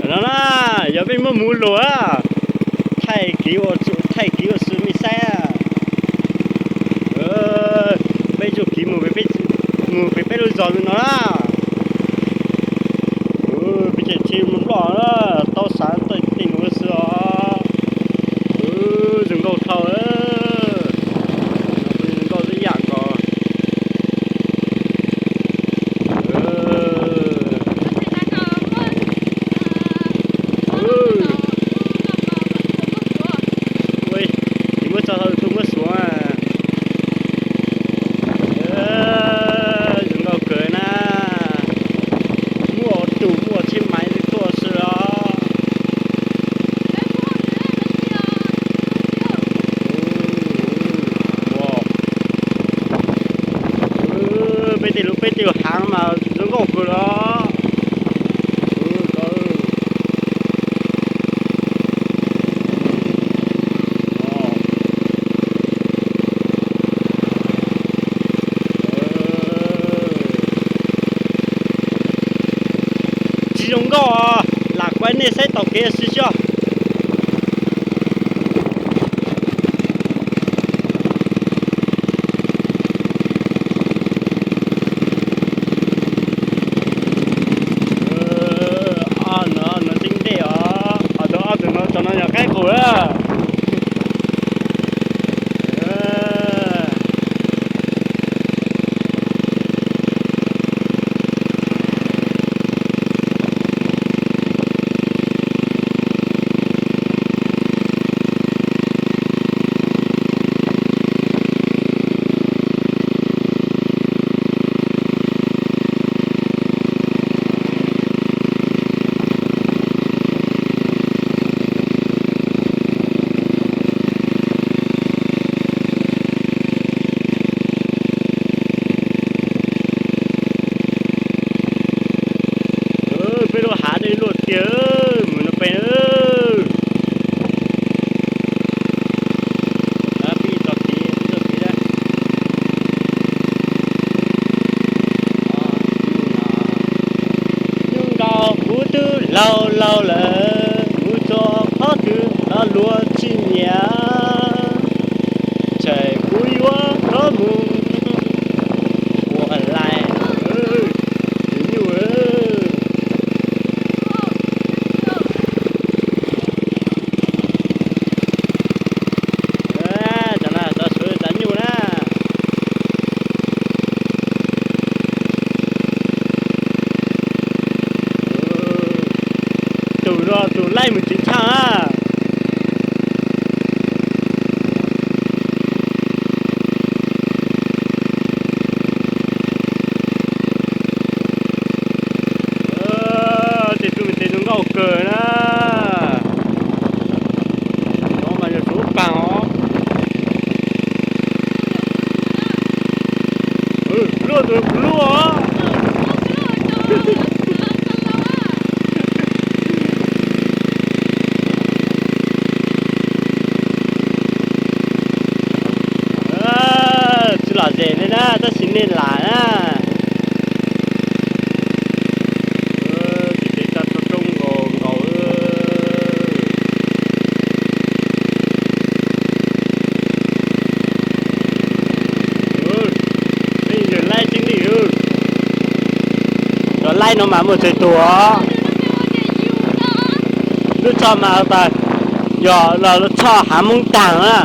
No na, yog peb muab mus luag, thaij kiv ua, thaij kiv ua xwb mej saib. Peb tsuj kiv mus, mus pem peb lub zos no na. Peb ces tsheb mus ploj, tau xav tej mus xwb os. Zoo nkauj dhau, zoo nkauj ib yam nkaus. Tsis muab tso hauv YouTube muab suav. Zoo nkauj kawg na. Muaj tus muaj tsheb maiv tuaj xwb os. Peb tej lub, peb tej haav mas zoo nkauj kawg los. Tsis zoo nkauj, lam kuv nej saib taug kev xwb xwb. No, no tib ntej os, ob tug no, cov no yog qaib qus lawm. Peb lub hav dej luaj tiag, mus no peb. Peb txoj kev, peb txoj kev. Nyuj nkaus kuv twb laus laus lawm, mus txog qhov twg los luag tsis nyiam. Ntshe kuv yuav rov mus ua lais. Nyuj, cov no tau suav cov nyuj na. Tus no tus laij mus tsis tshaj na. Tej tub me tej zoo nkauj kawg na. No mas yog tsuv pag os. Luaj tus luaj os. Tsis lom zem li na, tab sis nej lam na. Ces tso rau roob nkaus nkaus. Peb yog laib tseeb li. Cov laib no mas muaj tsawg tus os. Lub tshoj mas tas, yog los lub tshoj hav Hmoob tag na.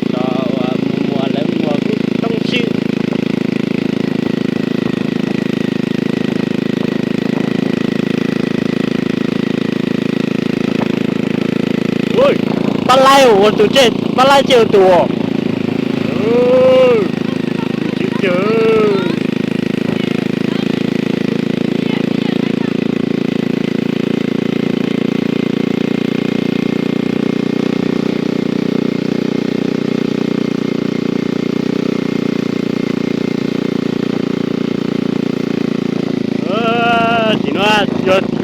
Cov no cov uas muaj muaj lawv muaj kuj toob swb. Pab laib ua tus, pab laib tseg ua tus. Tus tseeb tiag.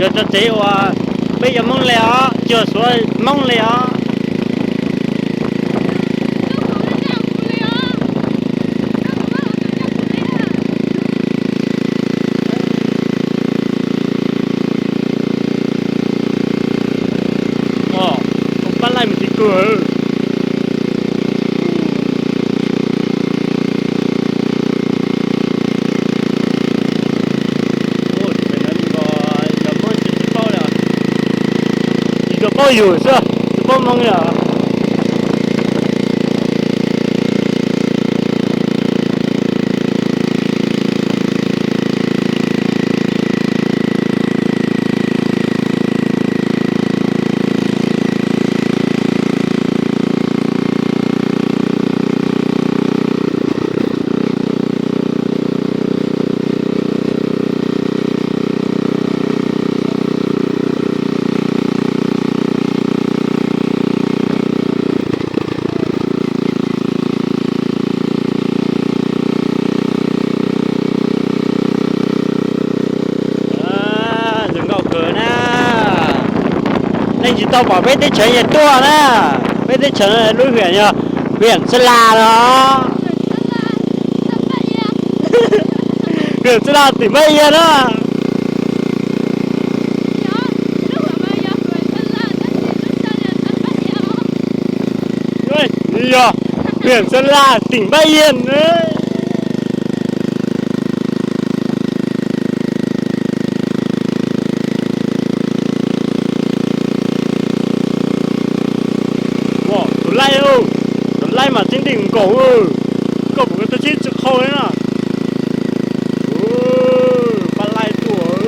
Yog cov tsev uas peb yog Hmoob li os, yog Suav Hmoob li os. Pab laij mus txiv kawg. Tsis tau paub yus xwb, tsis paub Hmoob li os. Zoo nkauj kawg na. Leej tsis tau pom peb teb chaws yeej tuaj na. Peb teb chaws lub hwm yog hwm Xab Las no. Hwm Xab Las tim Npab Yias na. Yog hwm Xab Las tim Npab Yias. Tus laij, tus laij mas tseeb nti nkaus, koj puas tau txib tsis qhau li na. Pab laij tuaj.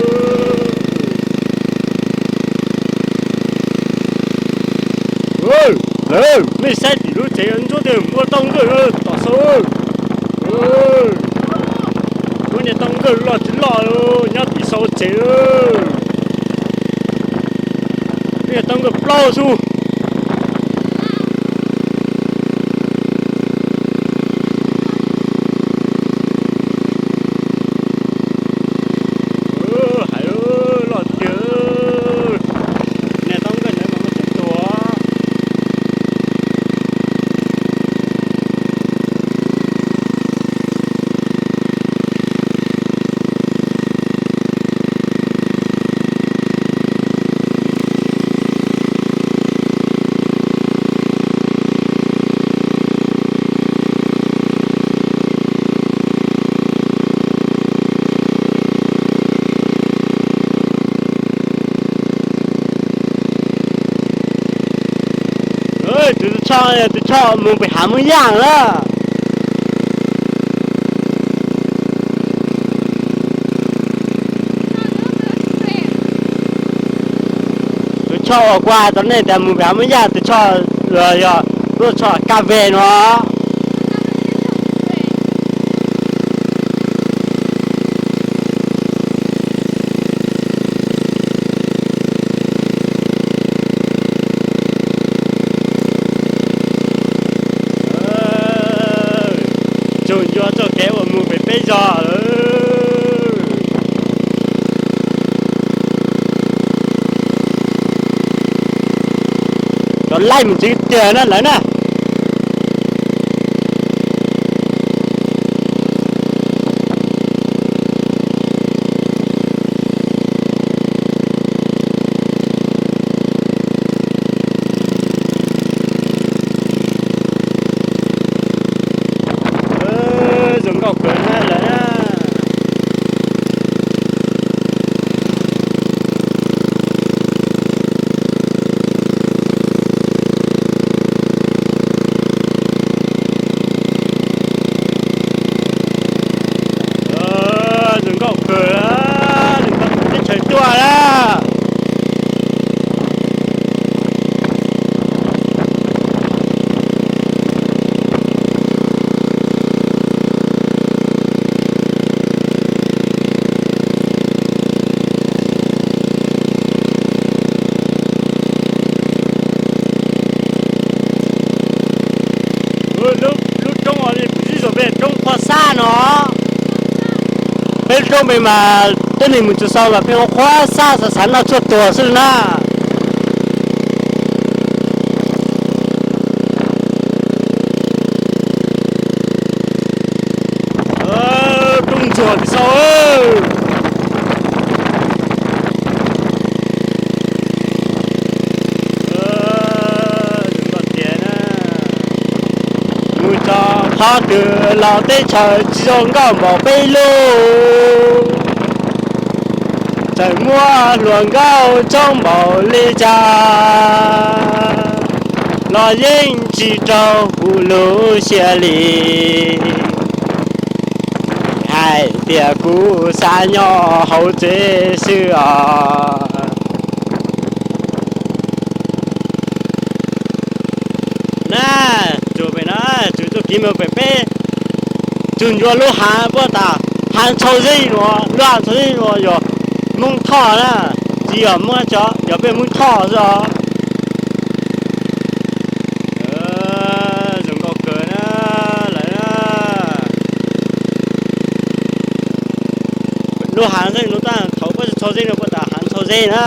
Nej saib tim lub tsev ntsuab twg muaj tau nkawj tom sau. Muab niag tau nkawj loj tsis loj nyob tim sau tsev. Niag tau nkawj plaub xwb. Hais loj tiag. Niag tau nkawj ntawd mas muaj tseem tuag. Tus Tshoj, tus Tshoj mus pem hav Moob Yaj na. Tus Tshoj uas kuv hais rau nej tias mus pem hav Moob Yaj, tus Tshoj yog lub Tshoj Kab Vej no. Tsaug ncua txoj kev uas mus pem peb zos. Cov laij mus tsev tiag na lawv na. Zoo nkauj kawg na lawv na. Peb lub roob pem mas tuab neeg mus tsuas xaus mas pheej qhuav xav xav noj tshuaj tuag xwb na. Roob ntsuag tim sau. Mus txog qhov twg los teb chaws tsis zoo nkauj npaum peb lub. Txawm muaj hluas nkauj coob npaum li cas los yeej tsis raug kuv lub siab li. Hais tias kuv xav nyob hauv tsev xwb os. Na, tsuas pem no, tsuas txuj kev mus pem peb, tsuas ncua lub hav puab tas hav Ntxhau Zeej no, lub hav Ntxhau Zeej no yog Hmoob Thoj na, tsis yog Hmoob Thoj, yog peb Hmoob Thoj xwb os. Zoo nkauj kawg na, lawv na. Lub hav Ntxhau Zeej no tab thaum puab tsis Ntxhau Zeej no puab tas hav Ntxhau Zeej na.